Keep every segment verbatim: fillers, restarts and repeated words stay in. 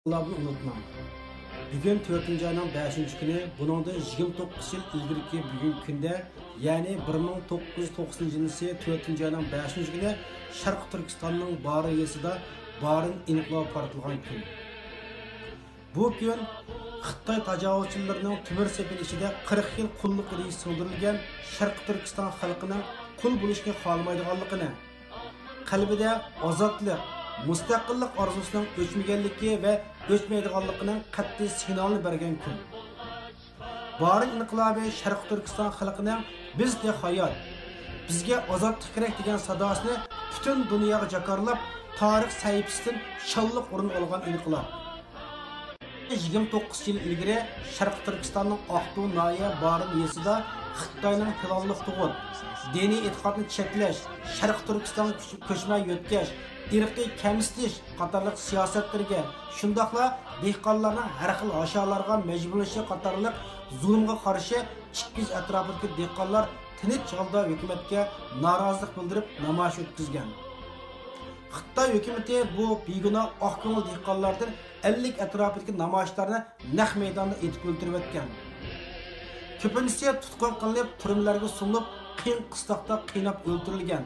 ئىنقىلابىنى ئۇنتۇماڭ. بۈگۈن تۆتىنچى ئاينىڭ بەشىنچى كۈنى، بۇنىڭدىن يىگىرمە توققۇز يىل ئىلگىرىكى بۈگۈنكى كۈندە، يەنى بىر مىڭ توققۇز يۈز توقسىنىنچى يىلىسى تۆتىنچى ئاينىڭ بەشىنچى كۈنى شەرقىي تۈركىستاننىڭ بارىن يېزىسىدا بارىن ئىنقىلابى پارتلىغان كۈن. بۇ كۈن خىتاي تاجاۋۇزچىلىرىنىڭ تۆمۈر سېپىل ئىچىدە قىرىق يىل قۇللۇق ئىلى سىڭدۈرۈلگەن شەرقىي تۈركىستان خەلقىنىڭ قۇل بولۇشنى خالىمايدىغانلىقىنى، قەلبىدە ئازادلىق، مۇستەقىللىق ئارزۇسىنىڭ ئۆچمىگەنلىكى ۋە ئۆچمەيدىغانلىقىنىڭ قەتئىي سىگنالىنى بەرگەن كۈن. بارىن ئىنقىلابى شەرقىي تۈركىستان خەلقىنىڭ «بىز تېخى ھايات، بىزگە ئازادلىق كېرەك» دېگەن ساداسىنى پۈتۈن دۇنياغا جاكارلاپ، تارىخ سەھىپىسىدىن شانلىق ئورۇن ئالغان ئىنقىلاب. يىگىرمە توققۇز يىل ئىلگىرى شەرقىي تۈركىستاننىڭ ئاقتۇ ناھىيە بارىن يېزىسىدا خىتاينىڭ پىلانلىق تۇغۇت، دىنىي ئېتىقادنى چەكلەش، شەرقىي تۈركىستانغا كۆچ-، كۆچمەن يۆتكەش، ئىرقىي كەمسىتىش قاتارلىق سىياسەتلىرىگە، شۇنداقلا دېھقانلارنىڭ ھەر خىل ھاشارلارغا مەجبۇرلىنىشى قاتارلىق زۇلۇمغا قارشى ئىككى يۈز ئەتراپىدىكى دېھقانلار تىنچ ھالدا ھۆكۈمەتكە نارازىلىق بىلدۈرۈپ نامايىش ئۆتكۈزگەن. خىتاي ھۆكۈمىتى بۇ بىگۇناھ ئاق كۆڭۈل دېھقانلاردىن ئەللىك ئەتراپىدىكى نامايىشچىلارنى نەق مەيداندا ئېتىپ ئۆلتۈرۈۋەتكەن. كۆپىنچىسى تۇتقۇن قىلىنىپ، تۈرمىلەرگە سولىنىپ، قىيىن قىستاقتا قىيناپ ئۆلتۈرۈلگەن.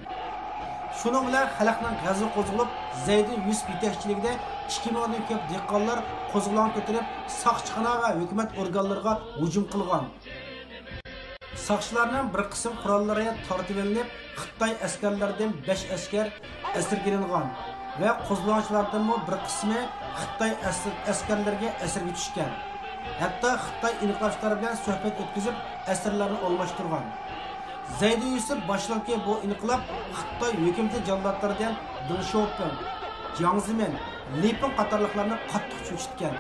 شۇنىڭ بىلەن خەلقنىڭ غەزىپى قوزغىلىپ، زەيدى يۈسۈپ يېتەكچىلىكىدە ئىككى مىڭدىن كۆپ دېھقانلار قوزغىلاڭ كۆتۈرۈپ، ساقچىخانا ۋە ھۆكۈمەت ئورگانلىرىغا ھۇجۇم قىلغان. ساقچىلارنىڭ بىر قىسىم قوراللىرى تارتىۋېلىنىپ، خىتاي ئەسكەرلىرىدىن بەش ئەسكەر ئەسىرگە ئېلىنغان ۋە قوزغىلاڭچىلاردىنمۇ بىر قىسمى خىتاي ئەس-، ئەسكەرلىرىگە ئەسىرگە چۈشكەن. ھەتتا خىتاي ئىنقىلابچىلار بىلەن سۆھبەت ئۆتكۈزۈپ، ئەسىرلەرنى ئالماشتۇرغان. زەيدى يۈسۈپ باشچىلىقىدىكى بۇ ئىنقىلاب خىتاي ھۆكۈمىتى جاللاتلىرىدىن دېڭ شياۋپىڭ، جياڭ زېمىن، لى پىڭ قاتارلىقلارنى قاتتىق چۆچۈتكەن.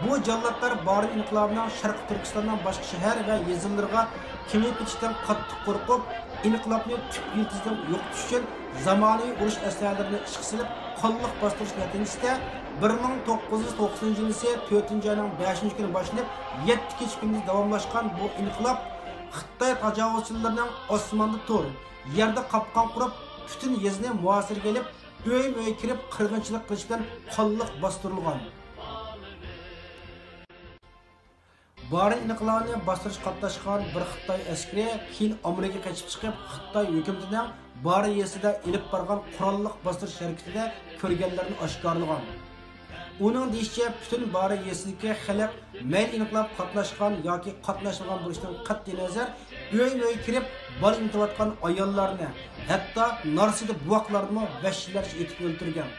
بۇ جاللاتلار بارىن ئىنقىلابىنىڭ شەرقىي تۈركىستاننىڭ باشقا شەھەر ۋە يېزىلىرىغا كېڭىيىپ كېتىشىدىن قاتتىق قورقۇپ، ئىنقىلابنى تۈپ يىلتىزىدىن يوقىتىش ئۈچۈن زامانىۋى ئۇرۇش ئەسلىھەلىرىنى ئىشقا سېلىپ، قانلىق باستۇرۇش نەتىجىسىدە، بىر مىڭ توققۇز يۈز توقسىنىنچى يىلىسى تۆتىنچى ئاينىڭ بەشىنچى كۈنى باشلىنىپ، يەتتە كېچە كۈندۈز داۋاملاشقان بۇ ئىنقىلاب خىتاي تاجاۋۇزچىلىرىنىڭ ئاسماندا تور، يەردە قاپقان قۇرۇپ، پۈتۈن يېزىنى مۇھاسىرىگە ئېلىپ، ئۆيمۇ ئۆي كىرىپ قىرغىنچىلىق قىلىش بىلەن قانلىق باستۇرۇلغان. بارىن ئىنقىلابىنى باستۇرۇشقا قاتناشقان بىر خىتاي ئەسكىرى كېيىن ئامېرىكىغا قېچىپ چىقىپ، خىتاي ھۆكۈمىتىنىڭ بارىن يېزىسىدا ئېلىپ بارغان قوراللىق باستۇرۇش ھەرىكىتىدە كۆرگەنلىرىنى ئاشكارىلىغان. ئۇنىڭ دېيىشىچە، پۈتۈن بارىن يېزىسىدىكى خەلق مەيلى ئىنقىلاب قاتناشقان ياكى قاتناشمىغان بولۇشىدىن قەتئىينەزەر، ئۆيمۇ ئۆي كىرىپ، بالا ئېمىتىۋاتقان ئاياللارنى، ھەتتا نارسىدە بوۋاقلارنىمۇ ۋەھشىيلەرچە ئېتىپ ئۆلتۈرگەن.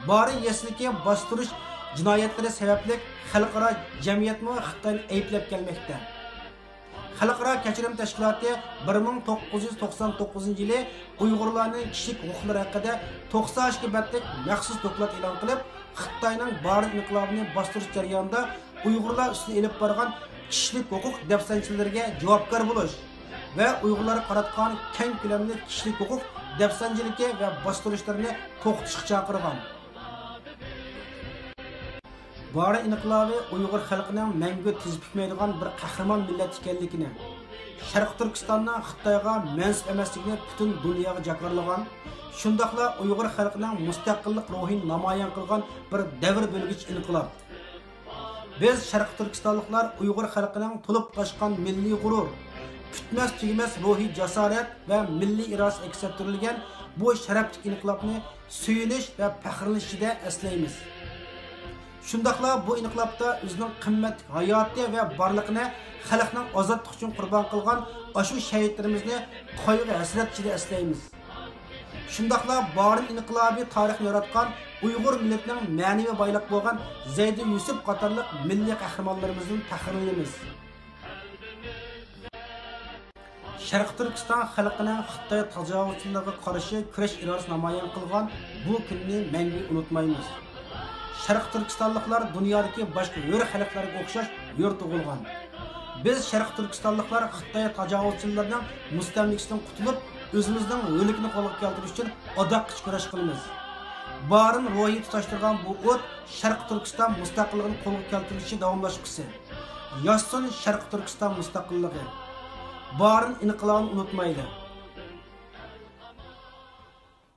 بارىن يېزىسىدىكى باستۇرۇش جىنايەتلىرى سەۋەبلىك خەلقئارا جەمئىيەتمۇ خىتاينى ئەيىبلەپ كەلمەكتە. خەلقئارا كەچۈرۈم تەشكىلاتى بىر مىڭ توققۇز يۈز توقسان توققۇزىنچى يىلى ئۇيغۇرلارنىڭ كىشىلىك ھوقۇقلىرى ھەققىدە توقسان ئىككى بەتلىك مەخسۇس دوكلات ئېلان قىلىپ، خىتاينىڭ بارىن ئىنقىلابىنى باستۇرۇش جەريانىدا ئۇيغۇرلار ئۈستىدە ئېلىپ بارغان كىشىلىك ھوقۇق دەپسەندىچىلىرىگە جاۋابكار بولۇش ۋە ئۇيغۇرلارغا قاراتقان كەڭ كۆلەملىك كىشىلىك ھوقۇق دەپسەندىچىلىكى ۋە باستۇرۇشلىرىنى توختىتىشقا چاقىرغان. بارىن ئىنقىلابى ئۇيغۇر خەلقىنىڭ مەڭگۈ تىز پۈكمەيدىغان بىر قەھرىمان مىللەت ئىكەنلىكىنى، شەرقىي تۈركىستاننىڭ خىتايغا مەنسۇپ ئەمەسلىكىنى پۈتۈن دۇنياغا جاكارلىغان، شۇنداقلا ئۇيغۇر خەلقىنىڭ مۇستەقىللىق روھىنى نامايان قىلغان بىر دەۋر بۆلگۈچى ئىنقىلاب. بىز شەرقىي تۈركىستانلىقلار ئۇيغۇر خەلقىنىڭ تولۇپ تاشقان مىللىي غۇرۇر، پۈتمەس تۈگىمەس روھىي جاسارەت ۋە مىللىي ئىرادىسى ئەكس ئەتتۈرۈلگەن بۇ شەرەپلىك ئىنقىلابنى سۆيۈنۈش ۋە پەخىرلىنىش ئىچىدە ئەسلەيمىز. شۇنداقلا بۇ ئىنقىلابتا ئۆزىنىڭ قىممەتلىك ھاياتى ۋە بارلىقىنى خەلقنىڭ ئازادلىقى ئۈچۈن قۇربان قىلغان ئاشۇ شەھىدلىرىمىزنى قايغۇ-ھەسرەت ئىچىدە ئەسلەيمىز. شۇنداقلا بارىن ئىنقىلابى تارىخىنى ياراتقان ئۇيغۇر مىللىتىنىڭ مەنىۋى بايلىقى بولغان زەيدى يۈسۈپ قاتارلىق مىللىي قەھرىمانلىرىمىزدىن پەخىرلىنىمىز. شەرقىي تۈركىستان خەلقىنىڭ خىتاي تاجاۋۇزچىلىرىغا قارشى كۈرەش ئىرادىسىنى نامايان قىلغان بۇ كۈننى مەڭگۈ ئۇنتۇمايمىز. شەرقىي تۈركىستانلىقلار دۇنيادىكى باشقا ھۆر خەلقلەرگە ئوخشاش ھۆر تۇغۇلغان. بىز شەرقىي تۈركىستانلىقلار خىتاي تاجاۋۇزچىلىرىنىڭ مۇستەملىكىسىدىن قۇتۇلۇپ، ئۆزىمىزنىڭ ھۆرلۈكىنى قولغا كەلتۈرۈش ئۈچۈن ئاداققىچە كۈرەش قىلىمىز. بارىن روھى تۇتاشتۇرغان بۇ ئوت شەرقىي تۈركىستان مۇستەقىللىقىنى قولغا كەلتۈرۈشى داۋاملاشقۇسى. ياشىسۇن شەرقىي تۈركىستان مۇستەقىللىقى! بارىن ئىنقىلابىنى ئۇنتۇمايلى!